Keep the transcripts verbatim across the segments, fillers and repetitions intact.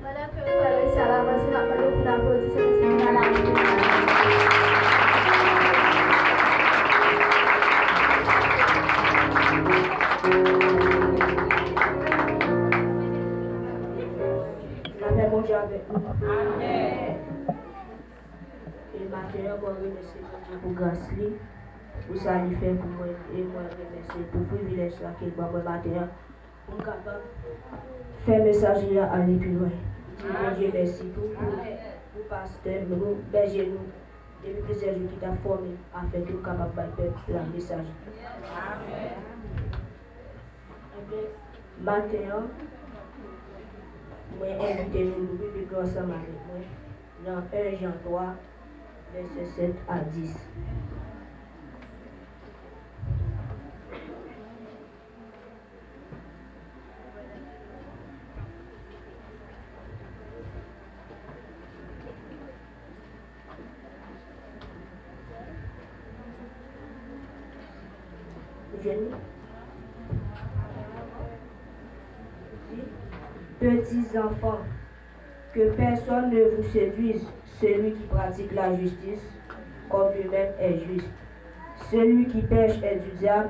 Pandan ke frè Resi ap avanse, m ap mande pou n aplodi Sentespri ki nan lakou. Lapè Bondye avèk nou. Amèn. E maten an, mwen remèsye Bondye pou gras li, pou sa li fè pou mwen, e mwen remèsye l pou privilèj sa ke l ban mwen maten an, pou m kapab fè mesaj li a ale pi lwen. Di Bondye mèsi tou pou, pou pastè nou, bèje nou, depi plizyè jou ki t ap fòme afè ke l kapab bay pèp la mesaj li. Ebyen, maten an, mwen envite nou louvri Bib nou ansanm avèk mwen nan en Jan twa, vèsè sèt a dis. Ou jwenn li? Petits enfants, que personne ne vous séduise, celui qui pratique la justice, comme lui-même est juste. Celui qui pèche est du diable,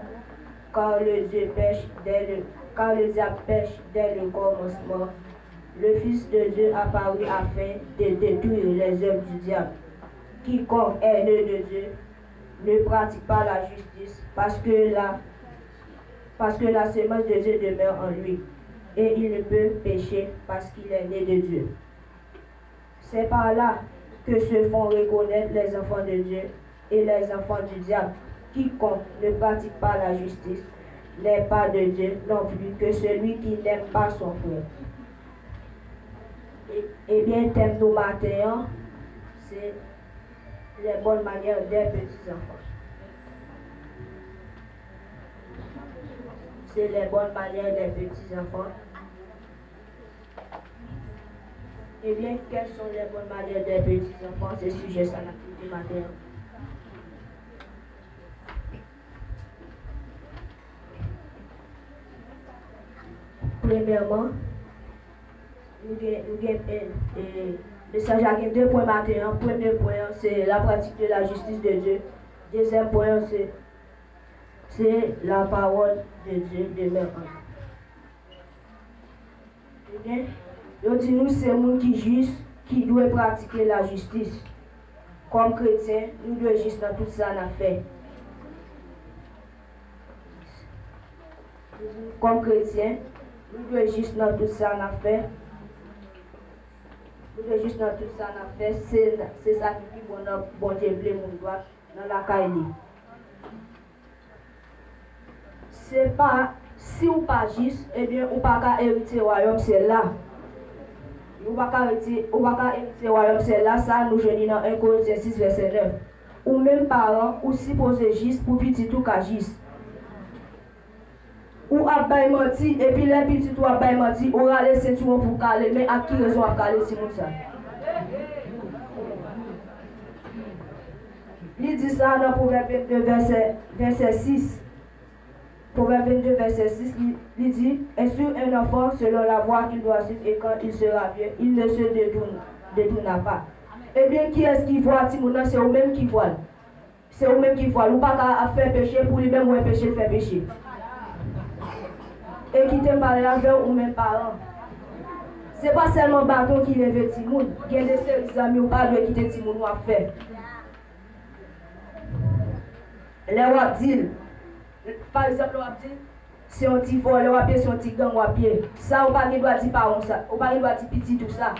car le Dieu pèche dès le, car le diable pèche dès le commencement. Le Fils de Dieu apparut afin de détruire les œuvres du diable. Quiconque est né de Dieu ne pratique pas la justice, parce que la, parce que la semence de Dieu demeure en lui, et il ne peut pécher parce qu'il est né de Dieu. C'est par là que se font reconnaître les enfants de Dieu et les enfants du diable. Quiconque ne pratique pas la justice n'est pas de Dieu non plus que celui qui n'aime pas son frère. E, ebyen, tèm nou maten an, se les bonnes manières des petits enfants. Se les bonnes manières des petits enfants. Ebyen, quelles sont les bonnes manières des petits enfants? Se sijè sa n ap trete maten an. Premyèman, nou gen, nou gen, e, e, mesaj la gen de pwen maten an. Premye pwen an, se la pratique de la justice de Dieu. Dezyèm pwen an, se, se la parole de Dieu demeure en nous. Ebyen, yo di nou se moun ki jis ki dwe pratike lajistis. Kòm kretyen, nou dwe jis nan tout sa n ap fè. Kòm kretyen, nou dwe jis nan tout sa n ap fè. Nou dwe jis nan tout sa n ap fè. Se, se sa ki pi bon nan Bondye vle moun dwat nan lakay li. Se pa, si w pa jis, ebyen, ou pa ka eritye wayòm syèl la. Ou pa ka eritye, ou pa ka eritye wayòm syèl la, sa nou jwenn li nan en Korentyen sis vèsè nèf. Ou menm paran, ou sipoze jis pou pitit ou ka jis. Ou ap bay manti, epi lè pitit ou ap bay manti, ou rale sentiwon pou w kale, men ak ki rezon w ap kale timoun sa? Li di sa nan Pwovèb vennde vèsè, vèsè sis. Pwovèb vennde vèsè sis, li, li di, Instruis un enfant selon la voie qu'il doit suivre, et quand il sera vieux, il ne se détourne, détournera pas. Ebyen, kiyès ki vwa timoun nan? Se ou menm ki vwa l. Se ou menm ki vwa l. Ou pa ka ap fè peche pou li menm wè peche l fè peche. E kite m pale avè w, ou menm paran. Se pa sèlman baton ki leve timoun. Gen de seri zanmi ou pa dwe kite timoun ou ap fè. Lè w ap di l, pa egzanp, lè w ap di l, se yon ti vòlè w ap ye, se yon ti gang w ap ye. Sa ou pa gen dwa di paran w sa, ou pa gen dwa di pitit ou sa.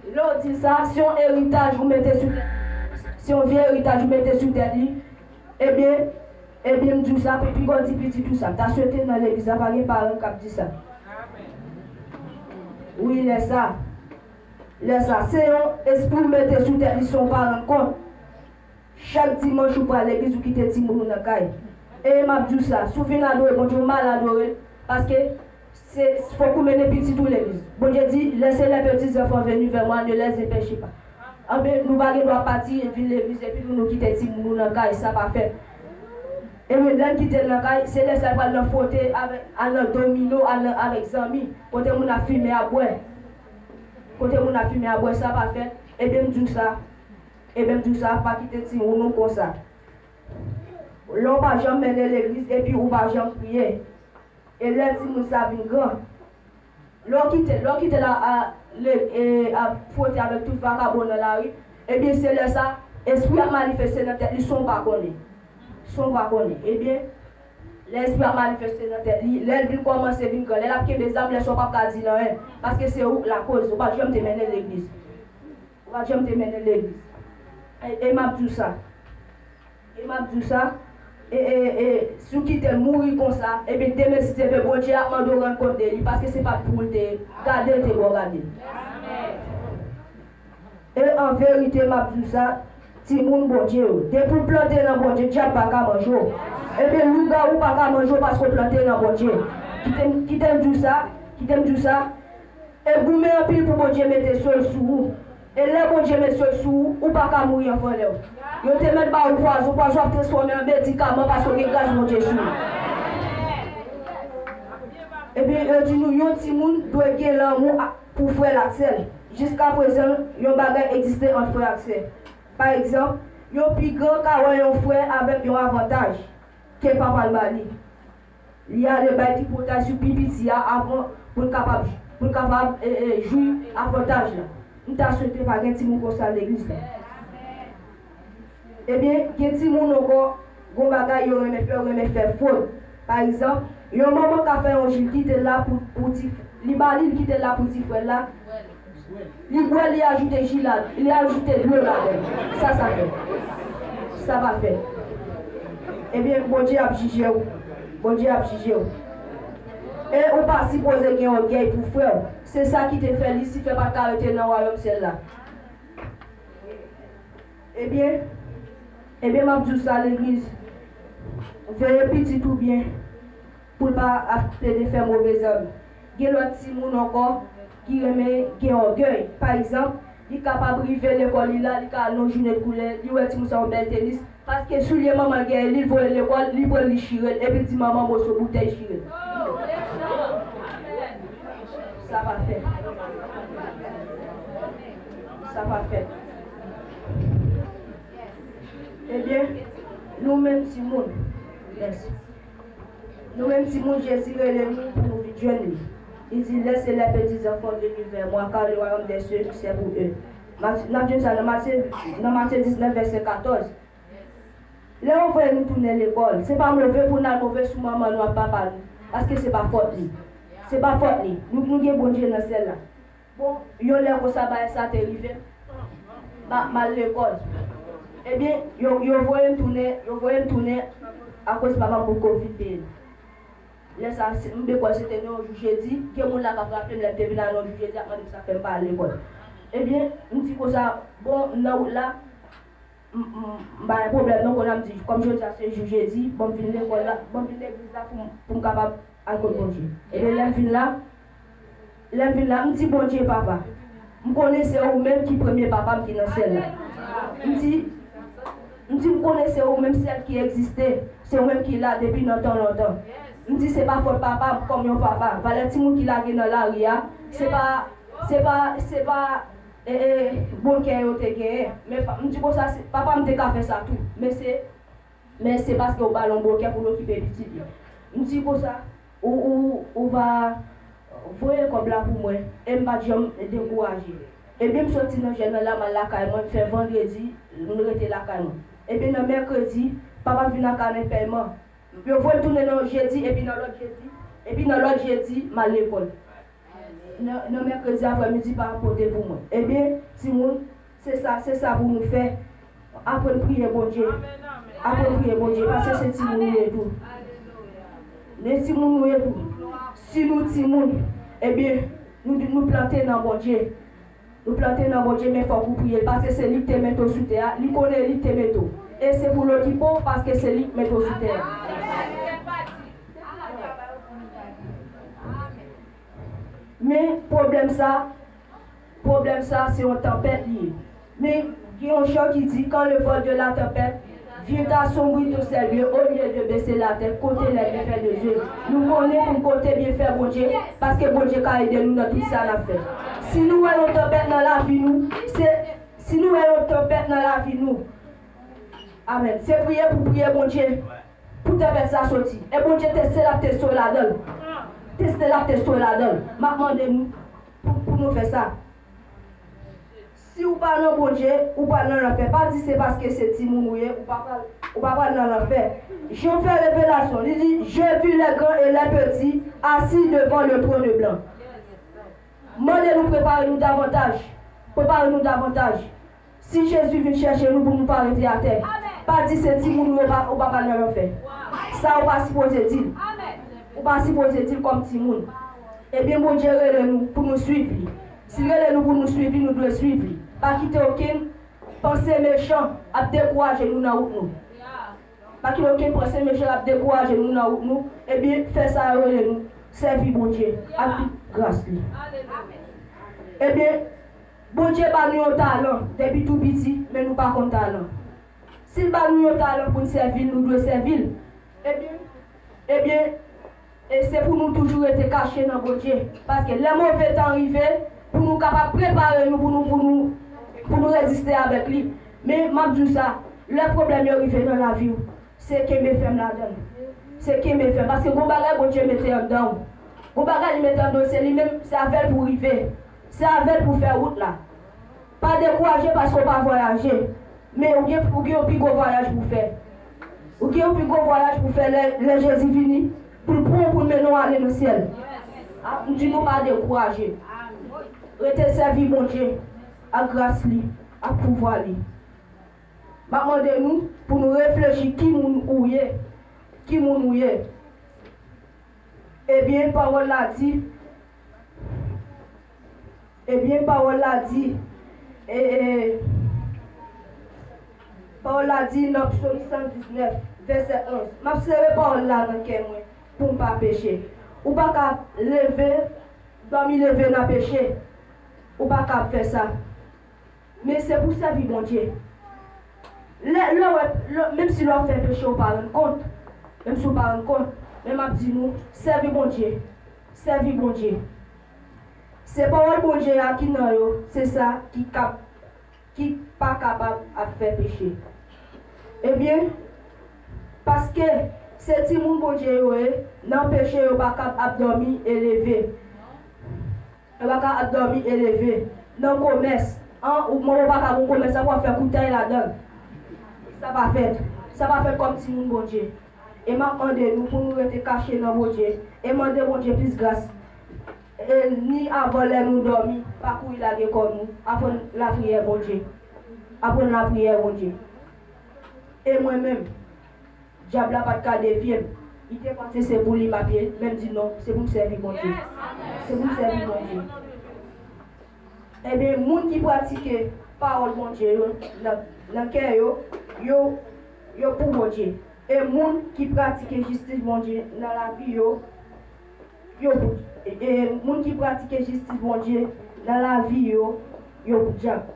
Lè w di l sa, se yon eritaj ou mete sou tèt li. Se yon vye eritaj ou mete sou tèt li. Ebyen, ebyen, m di w sa, pi, piga w di pitit ou sa. M ta swete nan legliz la pa gen paran k ap di sa. Wi, lè sa, lè sa, se yon espri ou mete sou tèt li san w pa rann kont. Chak dimanch ou pral legliz, ou kite timoun ou nan kay. E m ap di w sa, si w vin adore Bondye, ou mal adore l, paske se, fòk ou mennen pitit ou legliz. Bondye di, Laissez les petits enfants venir vers moi, ne les empêchez pas. Anben, nou pa gen dwa pati, vin legliz, epi tou nou kite timoun nou nan kay, sa pa fèt. Ebyen, lè n kite l nan kay, se lè sa l pral nan fwote avèk, al nan domino, al nan, avèk zanmi, kote moun ap fimen ap bwè. Kote moun ap fimen ap bwè, sa pa fèt. Ebyen, m di w sa. Ebyen, m di w sa, pa kite timoun ou konsa. Lè w pa janm mennen legliz, epi ou pa janm priye. E lè timoun sa vin gran, lè w kite, lè w kite l a, a, le, e, ap fwote avèk tout vakabon nan lari, ebyen, se lè sa, espri ap manifeste nan tèt li san w pa konnen. San w pa konnen. Ebyen, lè espri ap manifeste nan tèt li, lè l vin kòmanse vin gran, lè l ap kenbe zam, lè sa w p ap ka di l anyen. Paske se ou k lakoz, ou pa t janm te mennen l legliz. Ou pa t janm te mennen l legliz. E, e m ap di w sa. E m ap di w sa. E, e, e, si w kite l mouri konsa, ebyen, demen, si Dye vle, Bondye ap mande w rann kont de li, paske se pa t pou w l te ye. Gade l te ba w gade l. E an verite, m ap di w sa, timoun Bondye yo, depi w plante nan Bondye, dyab pa ka manje w. Ebyen, lougawou pa ka manje w paske w plante nan Bondye. Kite m, kite m di w sa, kite m di w sa, e goumen anpil pou Bondye mete sòl sou ou. E lè Bondye met sòl sou ou, ou pa ka mouri anvan lè w. Yo te mèt ba ou pwazon, pwazon ap transfòme an medikaman paske w gen gras Bondye sou ou. Ebyen, yo di nou, yon timoun dwe gen lanmou a, pou frè l ak sè l. Jiskaprezan, yon bagay egziste ant frè ak sè. Pa egzanp, yon pi gran ka wè yon frè avèk yon avantaj ke papa l ba li. Li ale bay tripotay sou pi piti a avan pou l kapab, pou l kapab, e, e, jwi avantaj la. M ta swete pa gen timoun konsa legliz la. Ebyen, gen timoun ankò, gen bagay yo renmen fè, yo renmen fè fwod. Pa egzanp, yon manman ka fè yon ji, l kite l la pou, pou ti, li ba li, l kite l la pou ti frè l la. Li bwè, li ajoute ji la, li ajoute dlo ladan l. Sa sa fè? Sa pa fèt. Ebyen, Bondye ap jije w. Bondye ap jije w. E ou pa sipoze gen ògèy pou frè w. Se sa ki te fè Lisifè pa t ka rete nan wayòm syèl la. Ebyen, ebyen, m ap di w sa, legliz. Veye pitit ou byen. Pou l pa ap plede fè move zam. Gen lòt timoun ankò ki renmen gen ògèy. Pa egzanp, li kapab rive lekòl li la, li ka al nan jounen de koulè, li wè timoun sa yon bèl tenis, paske soulye manman l genyen, li voye l lekòl, li pran li chire l, epi l di manman moso boutèy chire l. Sa pa fèt. Sa pa fèt. Ebyen, nou menm timoun, mèsi. Nou menm timoun, Jezi rele nou pou nou vin jwenn li. Li di, laissez les petits enfants venir vers moi, car le royaume des cieux c'est pour eux. Ma-, n ap jwenn sa nan Matye, nan Matye diznèf, vèsè katòz. Lè yo voye nou tounen lekòl, se pa move pou n al move sou manman nou ak papa nou, paske se pa fòt li. Se pa fòt li. Nou, nou gen Bondye nan syèl la. Bon, yon lè konsa, bagay sa te rive m. M a-, m al lekòl. Ebyen, yo, yo voye m tounen, yo voye m tounen akoz papa m potko fin peye l. Lè sa, se, m te kwè se te nan yon jou jedi, gen moun la k ap raple m lè m te vin la nan yon jou jedi, ap mande m sa k fè m pa al lekòl. Ebyen, m di konsa, bon, m nan wout la, m, m, m pa gen pwoblèm non, kounye a m di, kòm jodi a se jou jedi, ban m vin lekòl la, ban m vin legliz la pou m, pou m kapab al kot Bondye. Ebyen, lè m vin la, lè m vin la, m di, Bondye, papa, m konnen se ou menm ki premye papa m ki nan syèl la. M di, m di, m konnen se ou menm sèl ki egziste, se ou menm ki la depi nan tan lontan. M di, se pa fòt papa m kòm yon papa. Valè timoun ki lage nan lari a, se pa, se pa, se pa e, e, bon kè yo te genyen. Men pa, m di konsa, se, papa m te ka fè sa tou. Men se, men se paske ou ba l yon bon kè pou l okipe pitit li. M di konsa, ou, ou, ou va voye kòb la pou mwen. E m pa t janm dekouraje. Ebyen, m soti nan jèn nan la, m al lakay mwen, m fè vandredi, m rete lakay mwen. Ebyen, nan mèkredi, papa m vin ak kanè pèyman. Yo voye m tounen nan jedi, epi nan lòt jedi, epi nan lòt jedi, m al lekòl. Nan, nan mèkredi aprèmidi, pa pote pou mwen. Ebyen, timoun, se sa, se sa pou nou fè. Aprann priye Bondye. Aprann priye Bondye, paske se timoun nou ye tou. Men timoun nou ye tou. Si nou timoun, ebyen, nou, nou plante nan Bondye. Nou plante nan Bondye, men fòk ou priye l, paske se li k te mete w sou tè a, li konnen li k te mete w. E se pou l okipe w, paske se li k mete w sou tè a. Men pwoblèm sa, pwoblèm sa se yon tanpèt li ye. Men gen yon chan ki di, quand le vent de la tempête vient assombrir ton salut, au lieu de baisser la tête, compter les bienfaits de Dieu. Nou konnen pou n konte byenfè Bondye, paske Bondye ka ede nou nan tout sa n ap fè. Si nou wè yon tanpèt nan lavi nou, se, si nou wè yon tanpèt nan lavi nou, amèn, se priye pou priye Bondye pou tanpèt sa soti. E Bondye teste l, l ap teste w ladan l. Teste l, l ap teste w ladan l. M ap mande nou pou, pou nou fè sa. Si w pa nan Bondye, ou pral nan lanfè. Pa di se paske se timoun ou ye, ou pa pral, ou pa pral nan lanfè. Jan fè revelasyon, li di, Je vis les grands et les petits assis devant le trône blanc. Mande nou prepare nou davantaj. Prepare nou davantaj. Si Jezi vin chèche nou pou nou pa rete atè, pa di se timoun ou ye, ou pa, ou pa pral nan lanfè. Sa ou pa sipoze di l. Ou pa sipoze di l kòm timoun. Ebyen, Bondye rele nou pou nou swiv li. Si l rele nou pou nou swiv li, nou dwe swiv li. Pa kite okenn panse mechan ap dekouraje nou nan wout nou. Pa kite okenn panse mechan ap dekouraje nou nan wout nou. Ebyen, fè sa yo rele nou sèvi Bondye ak tout gras li. Ebyen, Bondye ba nou yon talan depi tou piti, men nou pa konn talan. Si l ba nou yon talan pou n sèvi l, nou dwe sèvi l. Ebyen, ebyen, e se pou nou toujou rete kache nan Bondye. Paske lè move tan rive, pou nou kapab prepare nou, pou nou, pou nou, pou nou reziste avèk li. Men, m ap di w sa, lè pwoblèm yo rive nan lavi w, se kenbe fèm ladan l. Se kenbe fèm. Paske gon bagay Bondye mete anndan w. Gon bagay li mete anndan w, se li menm, se avè l pou rive. Se avè l pou fè wout la. Pa dekouraje paske w pa vwayaje. Men ou gen, ou gen yon pi gwo vwayaj pou w fè. Ou gen yon pi gwo vwayaj pou w fè lè, lè Jezi vini, pou l pran w, pou l mennen w ale nan syèl. A, m di nou pa dekouraje. Rete sèvi Bondye ak gras li, ak pouvwa li. M ap mande nou pou nou reflechi ki moun ou ye. Ki moun ou ye. Ebyen, pawòl la di, ebyen, pawòl la di, e, e, pawòl la di nan Psaume cent dix-neuf, vèsè onz. M ap sere pawòl la nan kè mwen pou m pa peche. Ou pa ka leve, dòmi leve nan peche. Ou pa ka fè sa. Men se pou sèvi Bondye. Lè, lè w wè, lè, menm si lè w ap fè peche, ou pa rann kont. Menm si w pa rann kont. Men m ap di nou, sèvi Bondye. Sèvi Bondye. Se pawòl Bondye a ki nan yo, se sa ki kab, ki pa kapab ap fè peche. Ebyen, paske se timoun Bondye yo ye, nan peche yo pa kab ap dòmi e leve. Yo pa ka ap dòmi e leve. Nan komès, an, ou, manman w pa ka gon komès, sa pou w ap fè koutay ladan l. Sa pa fèt. Sa pa fèt kòm timoun Bondye. E m ap mande nou pou nou rete kache nan Bondye. E mande Bondye plis gras. E ni avan lè nou dòmi, pa kouri lage kò nou. Aprann lapriyè Bondye. Aprann lapriyè Bondye. E mwen menm, dyab la pa t ka defye m. Li te panse se pou li m ap ye, men m di non, se pou m sèvi Bondye. Se pou m sèvi Bondye. Ebyen, moun ki pratike pawòl Bondye yo nan, nan kè yo, yo, yo pou Bondye. E moun ki pratike jistis Bondye nan lavi yo, yo pou, e, e moun ki pratike jistis Bondye nan lavi yo, yo pou dyab.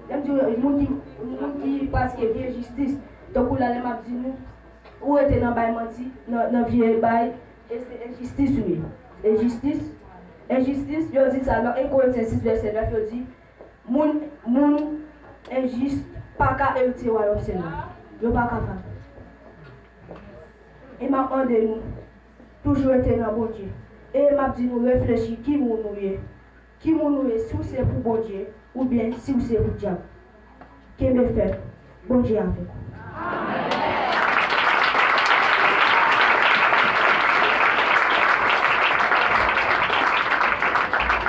Lè m di moun ki, moun ki pratike vye jistis, tankou la lè m ap di nou, ou rete nan bay manti, nan, nan vye bay, e se enjistis ou ye. Enjistis, enjistis, yo di sa nan en Korentyen sis vèsè nèf, yo di, moun, moun enjis pa ka eritye wayòm syèl la. Yo pa kapab. E m ap mande nou, toujou rete nan Bondye. E m ap di nou, reflechi ki moun ou ye. Ki moun ou ye, si w se pou Bondye, oubyen si w se pou dyab. Kenbe fèm, Bondye avèk ou.